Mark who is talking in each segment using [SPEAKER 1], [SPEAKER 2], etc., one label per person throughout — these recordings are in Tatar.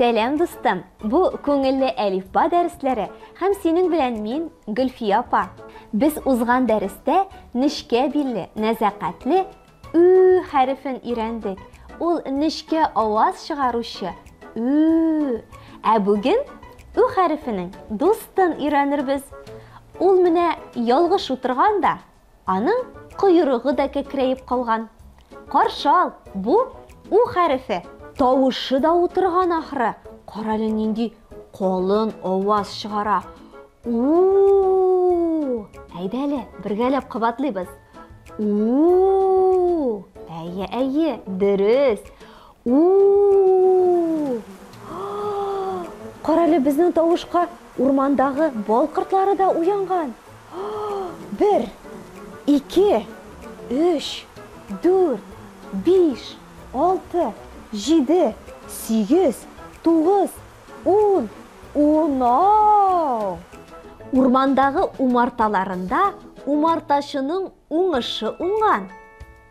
[SPEAKER 1] Сәлам, дустым! Бу күңелле әлифба дәресләре һәм синең белән мин, Гөлфия апа. Без узган дәрестә нечкә билле, нәзакәтле Ө хәрефен өйрәндек. Ул нечкә аваз чыгаручы Ө. Ә бүген Ү хәрефенең дустын өйрәнербез. Ул менә ялгыш утырган да, Аның койрыгы да кәкрәеп калган. Каршы ал, бу У хәрефе. Тавышы да утырган ахры. Карале нинди калын аваз чыгара. У! Әйдә әле, бергәләп кабатлыйбыз. У! Әйе, әйе, дөрес. У! Карале, безнең тавышка урмандагы бал кортлары да уянган. Бер, ике, өч, дүрт, биш, алты, җиде, сигез, тугыз, ун, унау! Урмандагы умарталарында умартачының уңышы уңган.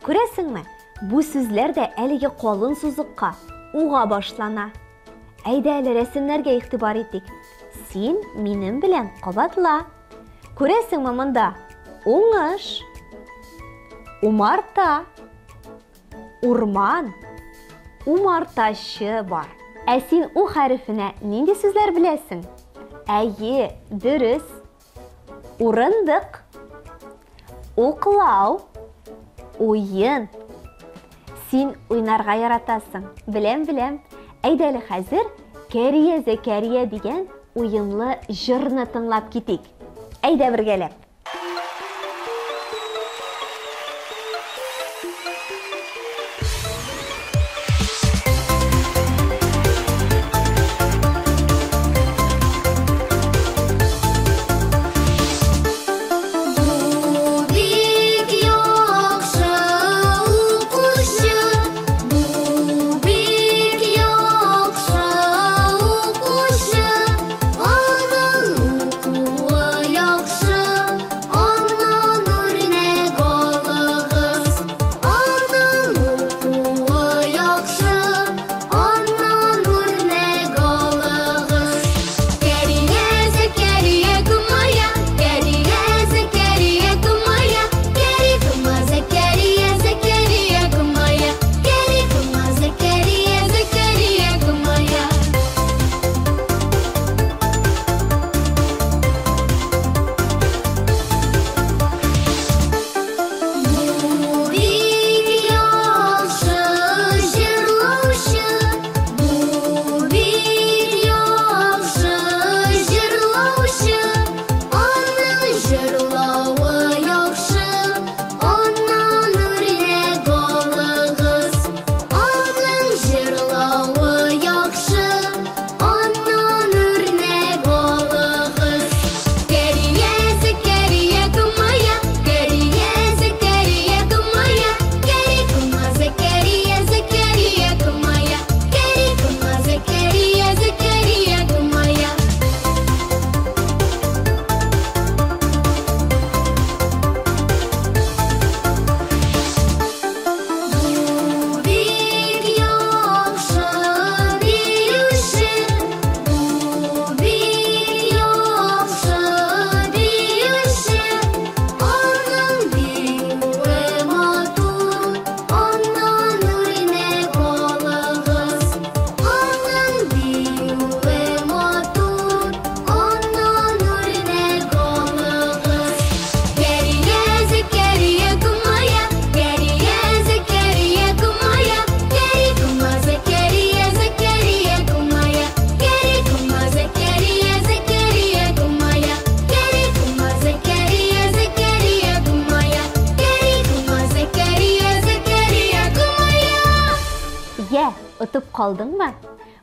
[SPEAKER 1] Күрәсеңме, бу сүзләр дә әлеге калын сузыкка, уга башлана. Әйдә әле рәсемнәргә игътибар итик. Син минем белән кабатла. Күрәсеңме монда? Уңыш. Умарта. Урман. Умартачы бар. Ә син у хәрефенә нинди сүзләр беләсең? Әйе, дөрес. Урындык. Уклау. Уен. Син уйнарга яратасың. Беләм, беләм. Әйдә әле хәзер Кәрия Зәкәрия дигән уенлы җырны тыңлап китик. Әйдә бергәләп. Отып калдыңмы?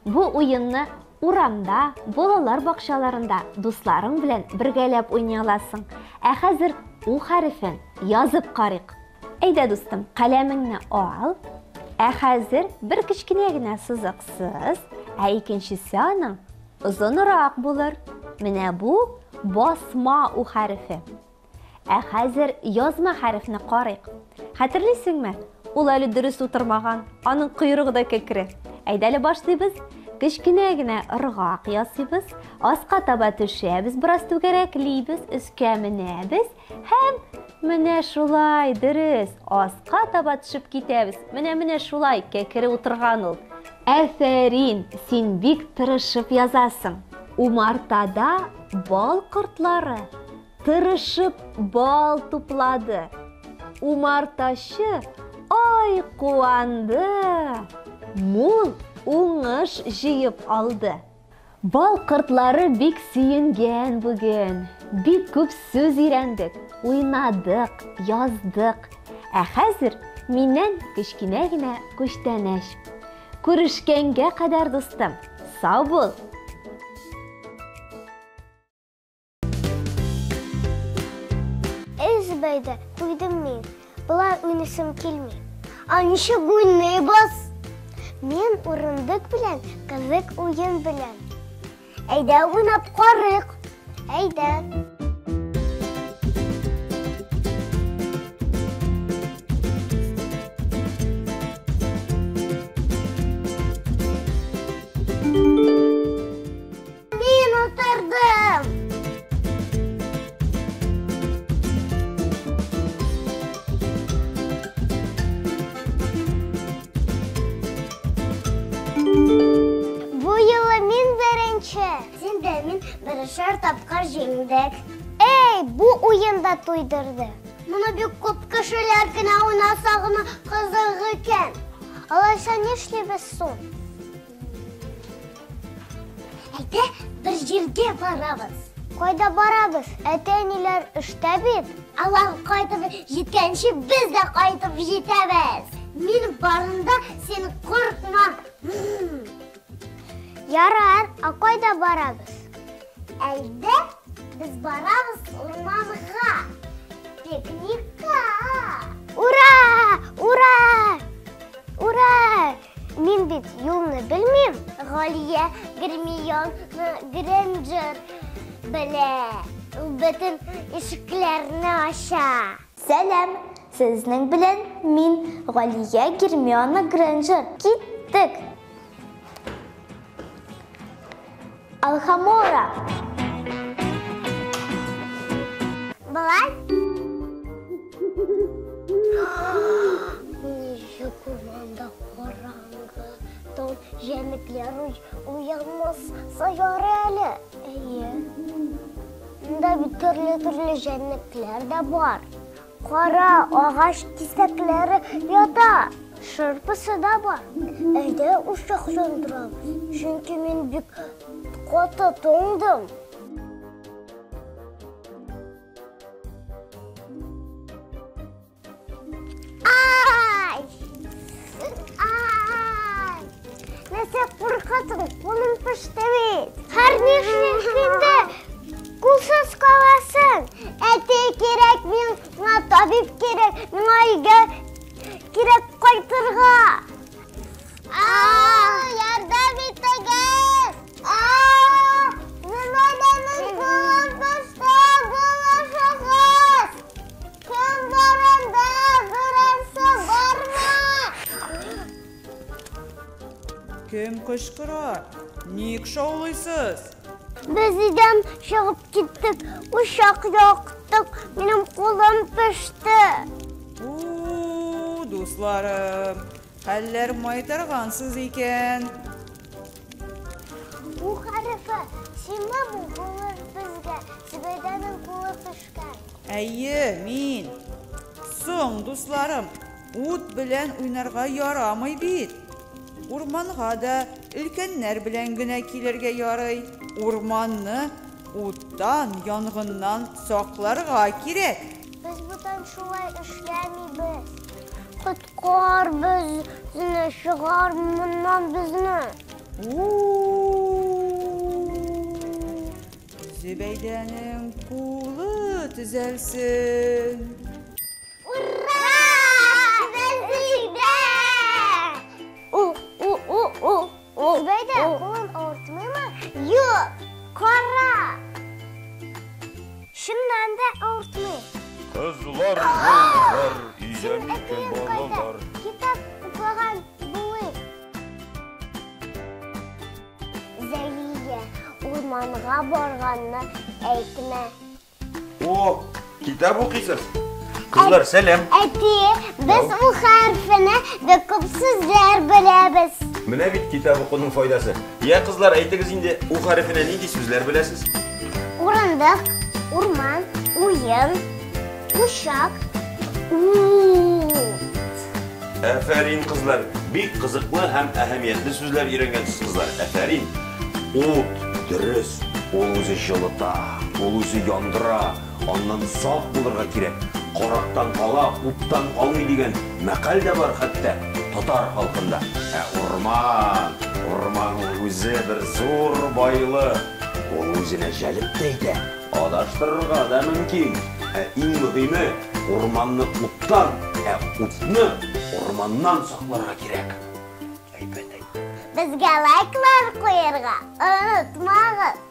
[SPEAKER 1] Бу уенны урамда, балалар бакчаларында дусларың белән бергәләп уйный аласың. Ә хәзер У хәрефен язып карыйк. Әйдә, дустым, каләмеңне ал. Ә хәзер бер кечкенә генә сызыксыз, ә икенчесе аның озынрак булыр. Менә бу басма У хәрефе. Ә хәзер язма хәрефне карыйк. Хәтерлисеңме? Ул әле дөрес утырмаган, аның койрыгы да кәкре. Әйдә әле башлыйбыз. Кечкенә генә ыргак ясыйбыз, аска таба төшәбез, бераз түгәрәклибез, өскә менәбез һәм менә шулай, дөрес, аска таба төшеп китәбез. Менә-менә шулай кәкре утырган ул. Афәрин, син бик тырышып язасың. Умартада бал кортлары тырышып бал туплады. Умартачы ай куанды, мул уңыш җыеп алды. Бал кортлары бик сөенгән бүген. Бик күп сүз өйрәндек, уйнадык, яздык. Ә хәзер миннән кечкенә генә күчтәнәч. Күрешкәнгә кадәр, дустым, сау бул!
[SPEAKER 2] Эй, Зөбәйдә, туйдым мин. Болай уйныйсым килми. А ничек уйныйбыз? Мин урындык белән, кызык уен белән. Әйдә уйнап карыйк. Әйдә. Мин утырдым. Бу юлы мин беренче. Син дә мин берешәр тапкыр җиңдек. Эй, бу уен да туйдырды. Моны бик күп кешеләр генә уйнаса гына кызык икән. Алайса нишлибез соң? Әйдә, бер җиргә барабыз. Кайда барабыз? Әти-әниләр эштә бит. Алар кайтып җиткәнче без дә кайтып җитәбез. Мин барында син куркма. Ярар, а кайда барабыз? Әйдә, без барабыз урманга. Пикникка. Ура! Ура! Ура! Мин бит юлны белмим. Галия Гермиона Грэнджер белә. Ул бөтен ишекләрне ача.
[SPEAKER 3] Сәлам! Сезнең белән мин, Галия Гермиона Грэнджер. Киттек! Алхамора!
[SPEAKER 2] Болай? Ничек урманда караңгы, тау җәнлекләр уянмаса ярый әле. Әйе. Монда бит төрле-төрле җәнлекләр дә бар. Кара агач кисәкләре ята. Шырпысы да бар. Әйдә учак яндырабыз. Чөнки мин бик каты туңдым. Ай! Ай! Нәрсә куркасың? Кулым пеште бит. Һәр нишлисең инде? Кулсыз каласың. Әти кирәк, миңа табиб кирәк, миңа өйгә кирәк кайтырга. Ярдәм итегез! Зөбәйдәнең кулын пеште, булышыгыз! Кем бар анда? Берәрсе бармы?
[SPEAKER 4] Кем кычкыра? Ник шаулыйсыз?
[SPEAKER 2] Без өйдән чыгып киттек, учак яктык, минем кулым пеште.
[SPEAKER 4] У, дусларым, хәлләр майтаргансыз икән.
[SPEAKER 2] У хәрефе, синме бу булыр безгә? Зөбәйдәнең кулы пешкән.
[SPEAKER 4] Әйе, мин. Соң, дусларым, ут белән уйнарга ярамый бит. Урманга да өлкәннәр белән генә килергә ярый. Урманны уттан, янгыннан сакларга кирәк.
[SPEAKER 2] Без бүтән шулай эшләмибез. Коткар безне, чыгар моннан безне.
[SPEAKER 4] Зөбәйдәнең кулы төзәлсен.
[SPEAKER 2] Ура! Без өйдә! У, у, у, у, у. Зөбәйдә, кулың авыртмыймы? Юк, кара. Чыннан да авыртмый.
[SPEAKER 5] Кызлар, юллар, өйдә
[SPEAKER 2] Синең
[SPEAKER 5] микән
[SPEAKER 2] әтиең кайда?
[SPEAKER 5] балалар?
[SPEAKER 2] Китап укыган булыйк. Урманга барганны әйтмә.
[SPEAKER 6] О, китап укыйсыз? Кызлар, сәлам.
[SPEAKER 2] Әти, без у хәрефенә бик күп сүзләр беләбез.
[SPEAKER 6] Менә бит китап укуның файдасы. Я, кызлар, әйтегез инде, у хәрефенә нинди сүзләр беләсез?
[SPEAKER 2] Урындык, урман, уен, кочак, ут.
[SPEAKER 6] Әфәрин, кызлар. Бик кызыклы һәм әһәмиятле сүзләр өйрәнгәнсез, кызлар. Әфәрин. Ут, дөрес, ул үзе җылыта, ул үзе яндыра. Аннан сак булырга кирәк. Карактан кала, уттан калмый дигән мәкаль дә бар хәтта татар халкында. Ә урман, урман ул үзе бер зур байлык. Ул үзенә җәлеп тә итә, адаштырырга да мөмкин. Ә иң мөһиме, урманны уттан, ә утны урманнан сакларга кирәк. Әйбәт әйттең.
[SPEAKER 2] Безгә лайклар куярга онытмагыз.